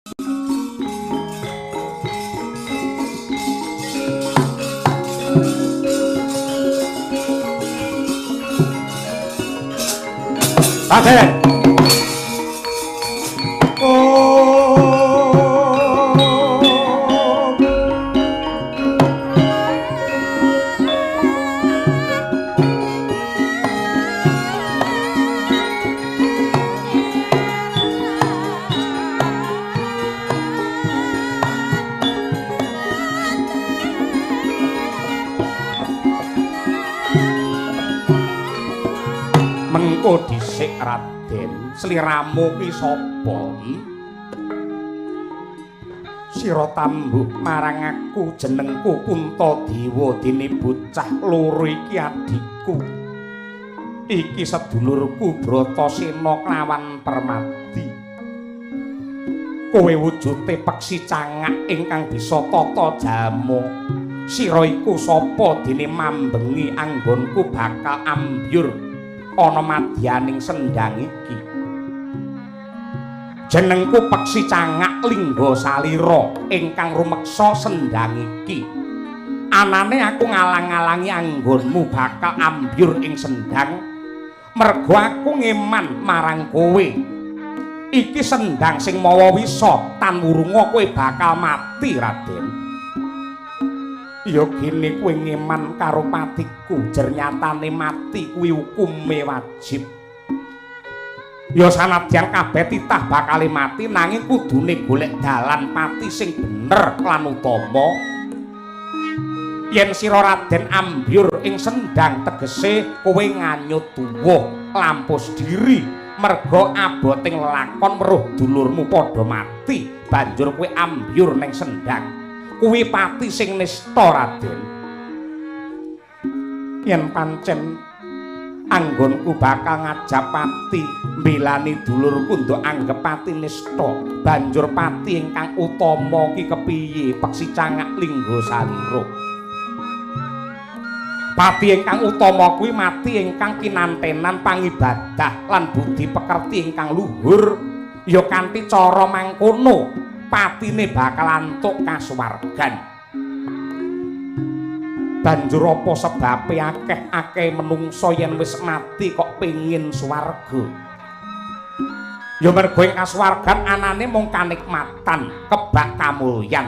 Raden. Mengko dhisik Raden, sliramu ki sapa? Sira tambuh marang aku, jenengku Puntadewa, dene bocah loro iki adikku. Iki sedulurku Bratasena klawan Permadi. Kowe wujude peksi cangak ingkang bisa tata jama. Sira iku sapa dene mambengi anggonku bakal ambyur ana madyaning sendang iki. Jenengku Peksi Cangak Lingga Salira ingkang rumeksa sendang iki. Anane aku ngalang-alangi anggonmu bakal ambyur ing sendang mergo aku ngeman marang kowe. Iki sendang sing mawa wisa tan wurunga kowe bakal mati, Raden. Ya gene kowe ngeman karo patiku, jernyatane mati kuwi hukume wajib. Ya sanadyan kabeh titah bakale mati, nanging kudune golek dalan pati sing bener lan utama. Yen sira Raden ambyur ing sendang tegese kowe nganyut tuwuh lampus diri, merga aboting lelakon weruh dulurmu padha mati, banjur kowe ambyur ning sendang. Kuwi pati sing nista, Raden. Yen pancen anggonku bakal ngajap pati mbelani dulurku ndok anggep pati nista, banjur pati ingkang utama ki kepiye? Peksi Cangak Lingga Salira. Pati ingkang utama kuwi mati ingkang kinantenan pangibadah lan budi pekerti ingkang luhur, ya kanthi cara mangkono patine bakal antuk kasuwargan. Banjur apa sebabe akeh-akeh menungsa yen wis mati kok pengin swarga? Ya mergo ing kasuwargan anane mung kanikmatan, kebak kamulyan.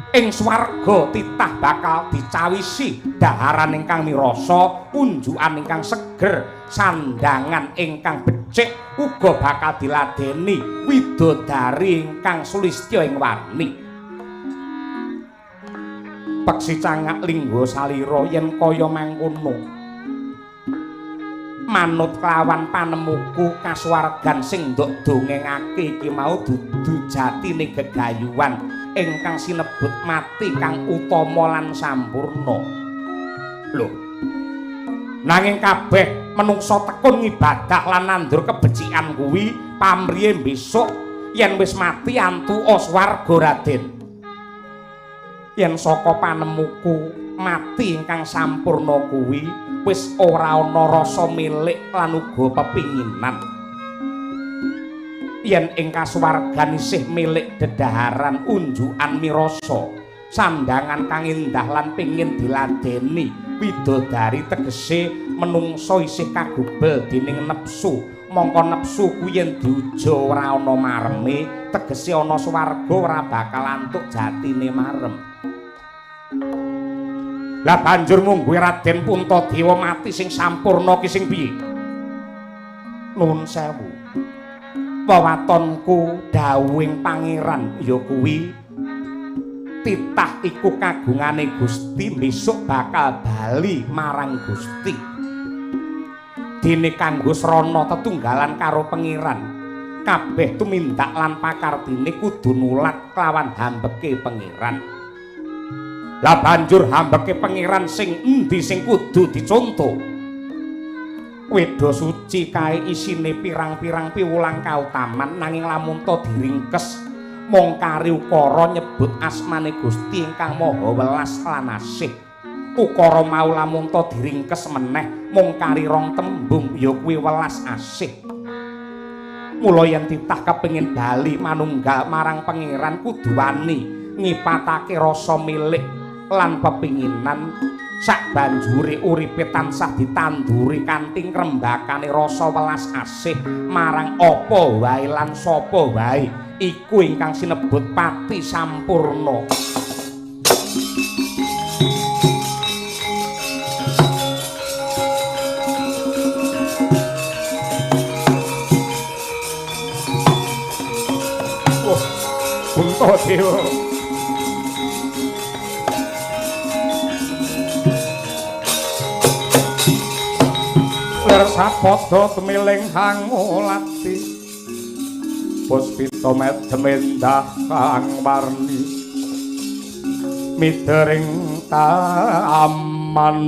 Ing swarga titah bakal dicawisi daharan ingkang mirasa, unjukan ingkang seger, sandangan ingkang becik, uga bakal diladeni widodari ingkang sulistya ing warni. Peksi Cangak Lingga Salira yen kaya mangkono manut kelawan panemuku kasuwargan sing ndok dongengake iki mau dudu jatine gegayuhan ingkang sinebut mati kang utama lan sampurna. Lho, nanging kabeh menungsa tekun ngibadah lan nandur kebecikan kuwi pamrihe besok yen wis mati antuka swarga, Raden. Yen saka panemuku mati ingkang sampurna kuwi wis ora ana rasa milik lan uga pepinginan. Yen ing kasuwargan isih milik dedaharan unjukan mirasa, sandangan kang indah lan pengin diladeni widodari, tegese menungsa isih kagubel dening nepsu. Mongko nepsu kuwi yen diuja ora ana mareme, tegese ana swarga ora bakal antuk jatine marem. Lah banjur mungguhe Raden Puntadewa mati sing sampurna ki sing piye? Nuwun sewu. Wewatonku dawuhing pangeran ya kuwi titah iku kagungane Gusti, besok bakal bali marang Gusti. Dene kanggo srana tetunggalan karo pangeran, kabeh tumindak lan pakartine kudu nulat kelawan hambeke pangeran. Lah banjur hambeke pangeran sing endi sing kudu dicontoh? Weda suci kae isine pirang-pirang piwulang kautaman, nanging lamun ta diringkes mung kari ukara nyebut asmane Gusti ingkang Maha Welas lan Asih. Ukara mau lamun ta diringkes meneh mung kari rong tembung, ya kuwi welas asih. Mula yen titah kepengin bali manunggal marang pangeran kudu wani ngipatake rasa milik lan pepinginan sak banjure uripe tansah ditanduri kanthi ngrembakane rasa welas asih marang apa wae lan sapa wae iku ingkang sinebut pati sampurna. Oh, Puntadewa. Sapada temiling hangulati puspita medem endah kang warni midering taman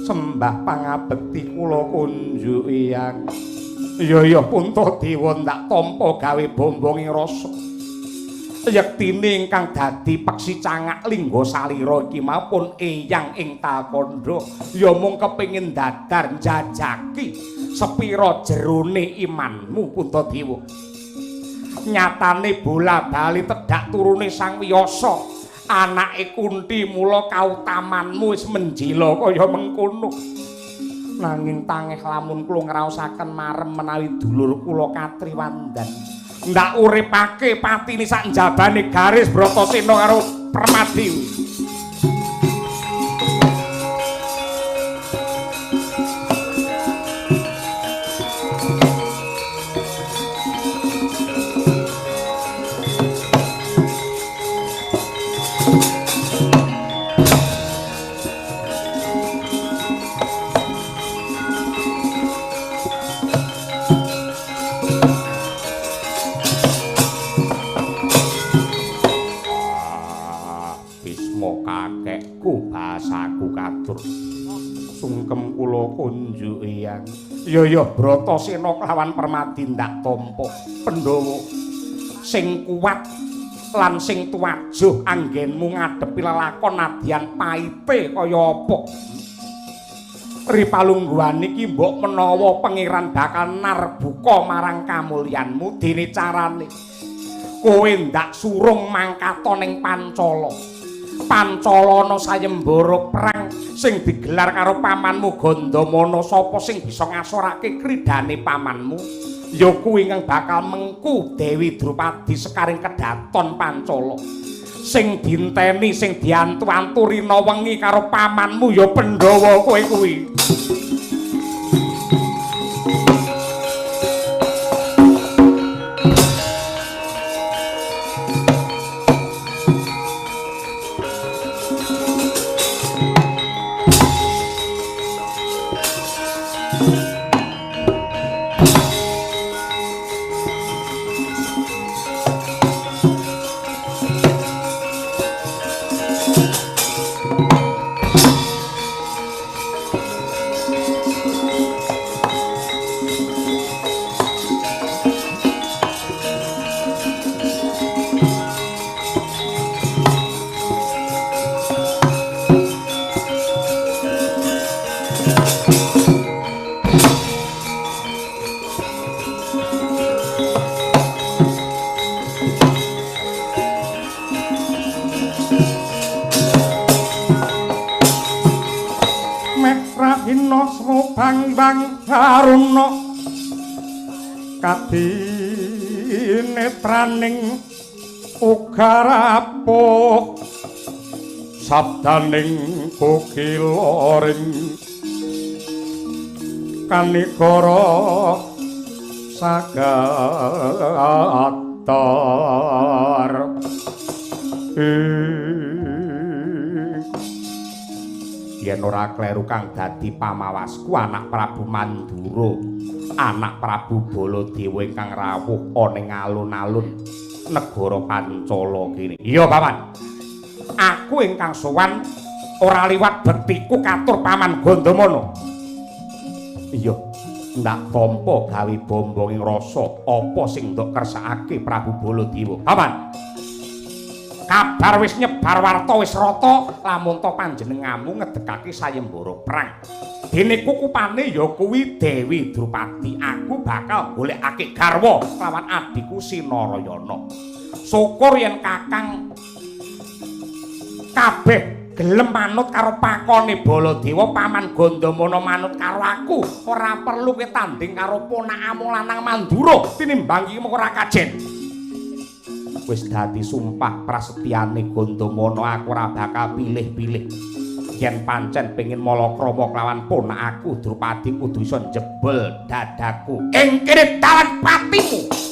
sembah pangabekti kula kunjuk iyang. Iya iya Puntadewa ndak tampa gawe bombonge rasa. Yektine ingkang dadi peksi cangak lingga salira iki maupun eyang ing Talkandha ya mung kepengin dadar njajaki sepira jerone imanmu Puntadewa. Nyatane bola-bali tedhak turune Sang Wiyasa anake Kunti mula kautamanmu wis menjila kaya mengkono. Nanging tangeh lamun kula ngraosaken marem menawi dulur kula Katriwandan ndak uripake patine sak njabane garis Bratasena karo Permadi. Sungkem kula kunjuk eyang. Ya ya Bratasena kelawan Permadi ndak tampa. Pandhawa sing kuat lan sing tuwajuh anggenmu ngadepi lelakon nadyan paite kaya apa. Ripalungguhan iki mbok menawa pangeran bakal narbuka marang kamulyanmu dene carane kowe ndak surung mangkata ning Pancala. Pancala ana sayembara perang sing digelar karo pamanmu Gandamana. Sapa sing bisa ngasorake kridane pamanmu ya kuwi ingkang bakal mengku Dewi Drupadi sekaring kedaton Pancala. Sing dinteni sing diantu-antu rina wengi karo pamanmu ya Pandhawa kowe kuwi. Bang Haruna kadinetraning ugarapuh sabdaning kokiloring kanigara sagatar. Yen ora kleru kang dadi pamawasku anak Prabu Mandura, anak Prabu Baladewa ingkang rawuh ana ing alun-alun negara Pancala kene. Iya, Paman. Aku ingkang sowan ora liwat bektiku katur Paman Gandamana. Iya, ndak tampa gawe bombonging rasa apa sing ndok kersakake Prabu Baladewa. Paman. Kabar wis nyebar warta wis rata lamun to panjenenganmu ngedekake sayembara perang. Dene kukupane ya kuwi Dewi Drupadi. Aku bakal golekake garwa kelawan adhiku Sinarayana. Syukur yen Kakang kabeh gelem manut karo pakone Baladewa, Paman Gandamana manut karo aku. Ora perlu kowe tanding karo ponakamu lanang Mandura tinimbang iki mung ora kajen. Wis dadi sumpah prasetyane Gandamana, aku ora bakal pilih-pilih. Yen pancen pengin malakrama kelawan ponakaku Drupadi kudu iso njebol dadaku ing kene dalan patimu.